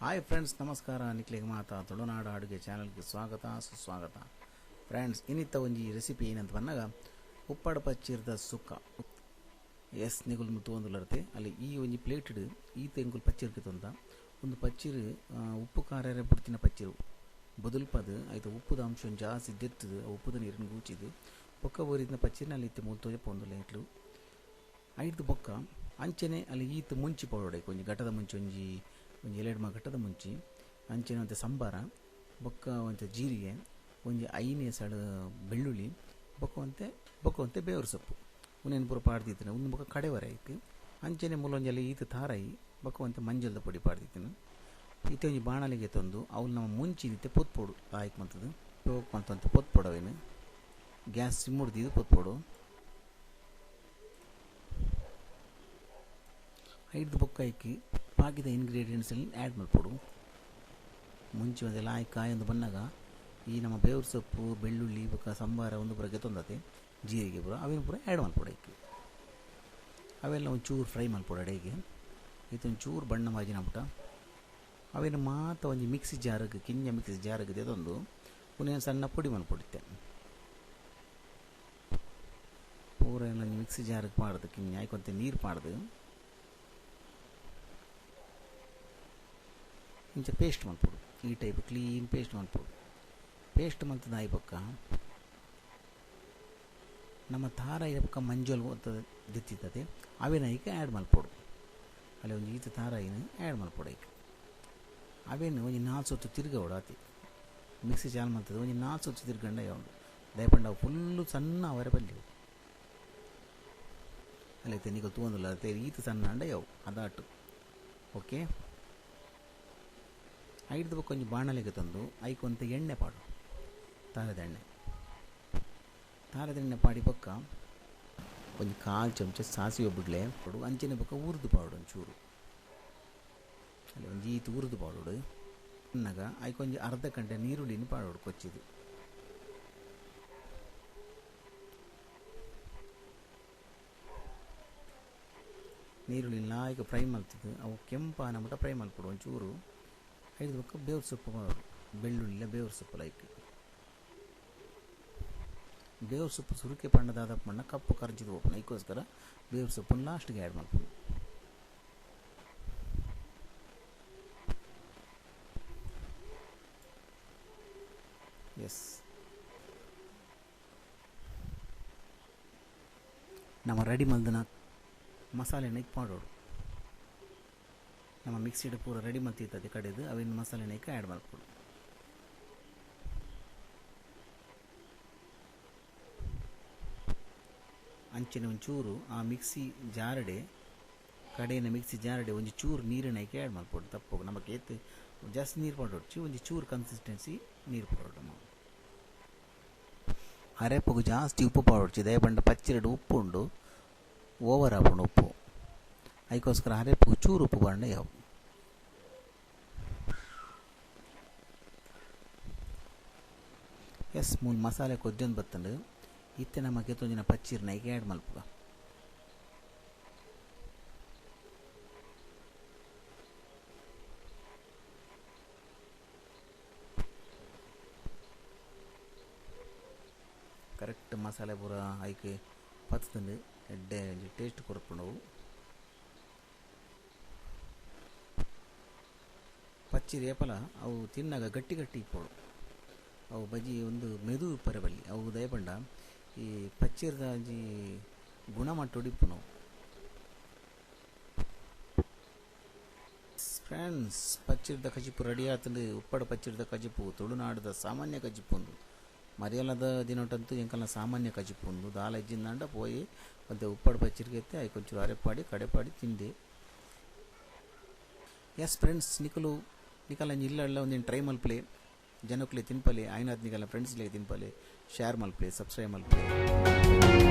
Hi friends, ನಮಸ್ಕಾರ. ನಿಕ್ಲೆಗ್ ಮಾತ ತುಳುನಾಡು ಅಡುಗೆ ಚಾನಲ್ಗೆ ಸ್ವಾಗತ ಸುಸ್ವಾಗತ. ಫ್ರೆಂಡ್ಸ್, ಇನ್ನಿತ್ತ ಒಂಜಿ ರೆಸಿಪಿ ಏನಂತ ಬಂದಾಗ ಉಪ್ಪಾಡು ಪಚ್ಚಿರ್ದ ಸುಕ್ಕ. ಎಸ್ ನಿಗುಲ್ ತೂವೊಂದುಲ್ಲರ್ತೆ ಅಲ್ಲಿ ಈ ಒಂಜಿ ಪ್ಲೇಟ್ ಈ ತೆಂಗುಲ್ ಪಚ್ಚಿರ್ಗೆ ತೊಂದ ಒಂದು ಪಚ್ಚಿರು ಉಪ್ಪು ಖಾರ ಬುಡ್ತಿನ ಪಚ್ಚಿರು ಬದುಲ್ಪದು ಐತ ಉಪ್ಪುದ ಅಂಶ ಜಾಸ್ತಿ ದೆತ್ತದು ಉಪ್ಪುದ ನೀರನ್ನು ಗೂಚಿದು ಬೊಕ್ಕ ಒರಿದಿನ ಪಚ್ಚಿರಿನ ಅಲ್ಲಿ ಇತ್ತೆ ಮೂಲು ತೋಜ ಪೋಂದುಲ್ಲ ಇಟ್ಲು ಐದು ಬೊಕ್ಕ ಅಂಚನೆ ಅಲ್ಲಿ ಈತ ಮುಂಚಿ ಪೌಡರ್ ಒಂಜಿ ಘಟದ ಮುಂಚಿ ಒಂಜಿ ಒಂಜಿ ಎಲೆಡ್ಮ ಘಟದ ಮುಂಚಿ ಅಂಚನೆ ಒಂತೆ ಸಂಬಾರ ಬೊಕ್ಕ ಒಂತೆ ಜೀರಿಗೆ ಒಂಜಿ ಐನೇ ಸಡು ಬೆಳ್ಳುಳ್ಳಿ ಬೊಕ್ಕ ಒಂತೆ ಬೊಕ್ಕ ಒಂತೆ ಬೇವರು ಸೊಪ್ಪು ಉನೇನು ಪೂರ ಪಾಡ್ದಿತ್ತಿನ ಒಂದು ಬೊಕ್ಕ ಕಡೆವರೆ ಐತಿ ಅಂಚನೆ ಮೂಲೊಂಜಲ್ಲಿ ಈತ ತಾರಾಯಿ ಬೊಕ್ಕ ಒಂತೆ ಮಂಜಲ್ದ ಪೊಡಿ ಪಾಡ್ದಿತ್ತಿನ ಇತ್ತೆ ಒಂಜಿ ಬಾಣಲಿಗೆ ತಂದು ಅವು ನಮ್ಮ ಮುಂಚಿ ಇತ್ತೆ ಪೊತ್ಪೊಡು ಲಾಯ್ಕ್ ಮಂತದ್ದು ಮಂತಂತ ಪೊತ್ಪೊಡವೇನು ಗ್ಯಾಸ್ ಸಿಮ್ಮುಡ್ದಿದ್ದು ಪೊತ್ಪೊಡು ಐದು ಬೊಕ್ಕ ಐಕಿ ಬಾಕಿದ ಇಂಗ್ರೀಡಿಯೆಂಟ್ಸ್ ಅಲ್ಲಿ ಆ್ಯಡ್ ಮಲ್ಪೊಡು. ಮುಂಚೆ ಒಂದೆಲ್ಲ ಆಯ್ ಕಾಯೊಂದು ಬಂದಾಗ ಈ ನಮ್ಮ ಬೇವ್ರ ಸೊಪ್ಪು ಬೆಳ್ಳುಳ್ಳಿ ಬೊಕ್ಕ ಸಂಬಾರ ಒಂದು ಪೂರ ಗೆತ್ತೊಂದತೆ ಜೀರಿಗೆ ಪೂರ ಅವೇನು ಪೂರ ಆ್ಯಡ್ ಮಲ್ಪೊಡು ಐಕೆ ಅವೆಲ್ಲ ಒಂಚೂರು ಫ್ರೈ ಮಲ್ಪೊಡು ಅಡೆಗೆ ಇದು ಒಂಚೂರು ಬಣ್ಣ ಮಾಜಿನ ಬಿಟ್ಟ ಅವೇನು ಮಾತ ಒಂಜಿ ಮಿಕ್ಸಿ ಜಾರಗ್ ಕಿಂಜ ಮಿಕ್ಸಿ ಜಾರಗ್ ದೆತೊಂದು ಪುನಃ ಸಣ್ಣ ಪೊಡಿ ಮಲ್ಪೊಡಿತ್ತೆ ಪೂರ ಒಂಜಿ ಮಿಕ್ಸಿ ಜಾರಗ್ ಪಾಡ್ದು ಕಿಂಜ ಐಕೊಂತೆ ನೀರು ಪಾಡ್ದು ಇಂಚ ಪೇಸ್ಟ್ ಮಲ್ಪೊಡು. ಈ ಟೈಪ್ ಕ್ಲೀನ್ ಪೇಸ್ಟ್ ಮಲ್ಪೊಡು. ಪೇಸ್ಟ್ ಮಲ್ತದ ಆಯಿ ಬೊಕ್ಕ ನಮ್ಮ ತಾರಾಯಿ ಬೊಕ್ಕ ಮಂಜಲ್ ದೆತ್ತಿತ್ತದೆ ಅವೇನ ಐಕ್ ಆ್ಯಡ್ ಮಲ್ಪೊಡು. ಅಲ್ಲಿ ಒಂಜಿ ಈತ ತಾರಾಯಿನ ಆ್ಯಡ್ ಮಲ್ಪೊಡು ಐಕ್ ಅವೇನು ಒಂಜಿ ನಾಲ್ ಸೊತ್ತು ತಿರ್ಗವಡು ಆತಿ ಮಿಕ್ಸಿ ಚಾಲು ಮಲ್ತದೆ ಒಂಜಿ ನಾಲ್ ಸೊತ್ತು ತಿರ್ಗಂಡ ಯಾവുಂಡು ದಯಪಂಡ ಅವು ಫುಲ್ಲು ಸಣ್ಣ ಅವರೆ ಬಲ್ಲಿ ಅಲ್ಲಿ ನಿಗಲ್ ತೂವೊಂದುಲ್ಲ ಈತ ಸಣ್ಣ ಅಂಡ ಯಾವು ಅದಾಟು. ಓಕೆ, ಐದು ಬೊಕ್ಕ ಒಂಜಿ ಬಾಣಲೆಗೆ ತಂದು ಐಕೊಂತ ಎಣ್ಣೆ ಪಾಡು ತಾರದ ಎಣ್ಣೆ ತಾರದ ಎಣ್ಣೆ ಪಾಡಿ ಬೊಕ್ಕ ಒಂಜಿ ಕಾಲು ಚಮಚ ಸಾಸಿವೆ ಬಿಡ್ಲೆ ಪಾಡು ಅಂಚನೆ ಬೊಕ್ಕ ಉರ್ದು ಪಾಡು ಒಂಚೂರು ಅಲ್ಲಿ ಒಂಜಿ ಈತ್ ಉರ್ದು ಪಾಡೋಡು ಅನ್ನಗ ಐಕೊಂಜಿ ಅರ್ಧ ಗಂಟೆ ನೀರುಳ್ಳಿನ ಪಾಡೋಡು ಕೊಚ್ಚಿದು ನೀರುಳ್ಳಿ ಲಾಯ್ಕ ಫ್ರೈ ಮಲ್ತದ್ದು ಅವು ಕೆಂಪಾನ ಮಟ್ಟ ಫ್ರೈ ಮಲ್ಪೊಡು ಒಂಚೂರು. ಐದು ಬೊಕ್ಕ ಬೇವ್ರ ಸೊಪ್ಪು ಮಾಡೋಡು ಬೆಳ್ಳುಳ್ಳಿ ಬೇವ್ರ ಸೊಪ್ಪು ಲೈಕ್ ಬೇವ್ರ ಸೊಪ್ಪು ಸುರುಕೆ ಪಂಡದಾದ ಮಣ್ಣ ಕಪ್ಪು ಕರ್ಜಿದು ಹೋಗ್ಪುನ ಐಕ್ಕೋಸ್ಕರ ಬೇವ್ರ ಸೊಪ್ಪನ್ನು ಲಾಸ್ಟ್ಗೆ ಆ್ಯಡ್ ಮಲ್ಪುನು. ಎಸ್, ನಮ್ಮ ರೆಡಿ ಮಲ್ದನ ಮಸಾಲೆನ ಇಕ್ ಮಾಡೋಡು. ನಮ್ಮ ಮಿಕ್ಸಿಡ್ ಪೂರ ರೆಡಿ ಮಲ್ತಿರ್ತದೆ ಕಡೆದು ಅವಿನ ಮಸಾಲೆನ ಐಕ್ ಆ್ಯಡ್ ಮಲ್ಪೊಡು. ಅಂಚಿನ ಒಂಚೂರು ಆ ಮಿಕ್ಸಿ ಜಾರಡೆ ಕಡೆಯಿನ ಮಿಕ್ಸಿ ಜಾರಡೆ ಒಂಜಿ ಚೂರು ನೀರಿನ ಐಕೆ ಆ್ಯಡ್ ಮಲ್ಪೊಡು. ತಪ್ಪು ನಮಕ್ ಏತ್ ಜಾಸ್ತಿ ನೀರು ಪಾಡೊಡ್ಚಿ ಒಂಜಿ ಚೂರು ಕನ್ಸಿಸ್ಟೆನ್ಸಿ ನೀರು ಪಾಡೊಡು. ನಾವು ಅರೆಪುಗು ಜಾಸ್ತಿ ಉಪ್ಪು ಪಾಡೊಡ್ಚಿ ದಯಪಂಡ ಪಚ್ಚಿರಡು ಉಪ್ಪು ಉಂಡು ಓವರ್ ಆಪುಂಡು ಉಪ್ಪು ಐಕೋಸ್ಕರ ಅರೆಪುಗು ಚೂರು ಉಪ್ಪು ಪಾಂಡ ಯಾವು. ಎಸ್, ಮೂಲು ಮಸಾಲೆ ಕೊಜ್ಜೊಂದು ಬತ್ತಂಡು ಇತ್ತೆ ನಮ್ಮ ಕೆತ್ತೊಂಜಿನ ಪಚ್ಚಿರ್ನ ಐಕೆ ಆ್ಯಡ್ ಮಲ್ಪುಗ. ಕರೆಕ್ಟ್ ಮಸಾಲೆ ಪೂರ ಐಕೆ ಪತ್ತಂಡು ಎಡ್ಡೆ ಒಂಜಿ ಟೇಸ್ಟ್ ಕೊರ್ಪುಂಡು. ಪಚ್ಚಿರಿ ಏಪಲ ಅವು ತಿನ್ನಾಗ ಗಟ್ಟಿ ಗಟ್ಟಿ ಇಪ್ಪೊಡು ಅವು ಬಜಿ ಒಂದು ಮೆದು ಇಪ್ಪರೆ ಬಲ್ಲಿ ಅವು ದಯಪಂಡ ಈ ಪಚ್ಚಿರ್ದ ಒಂಜಿ ಗುಣಮಟ್ಟೊಡು ಇಪ್ಪುನವು. ಫ್ರೆಂಡ್ಸ್, ಪಚ್ಚಿರ್ದ ಕಜಿಪು ರೆಡಿ ಆತಂದು. ಉಪ್ಪಡ ಪಚ್ಚಿರ್ದ ಕಜಿಪು ತುಳುನಾಡದ ಸಾಮಾನ್ಯ ಕಜಿಪು ಉಂದು ಮರಿಯಲದ ದಿನೊಟಂತೂ ಎಂಕಲ್ನ ಸಾಮಾನ್ಯ ಕಜಿಪು ಉಂದು ದಾಲ ಇಜ್ಜಿಂದಾಂಡ ಪೋಯಿ ಒಂತೆ ಉಪ್ಪಡ ಪಚ್ಚಿರ್ಗೆ ಎತ್ತೆ ಐಕ್ ಒಂಚೂರು ಅರೆಪಾಡಿ ಕಡೆಪಾಡಿ ತಿಂದೆ. ಎಸ್ ಫ್ರೆಂಡ್ಸ್, ನಿಕಲು ನಿಕಲ ಇಲ್ಲಲ್ಲ ಒಂದಿನ ಟ್ರೈ ಮಲ್ಪಲೆ ಜನಕ್ಲೆ ತಿನ್ಪಲೆ ಆಯ್ನಾತ್ ನಿಕಲ ಫ್ರೆಂಡ್ಸ್ಲೆ ತಿನ್ಪಲೆ ಶೇರ್ ಮಲ್ಪಲೆ ಸಬ್ಸ್ಕ್ರೈಬ್ ಮಲ್ಪಲೆ.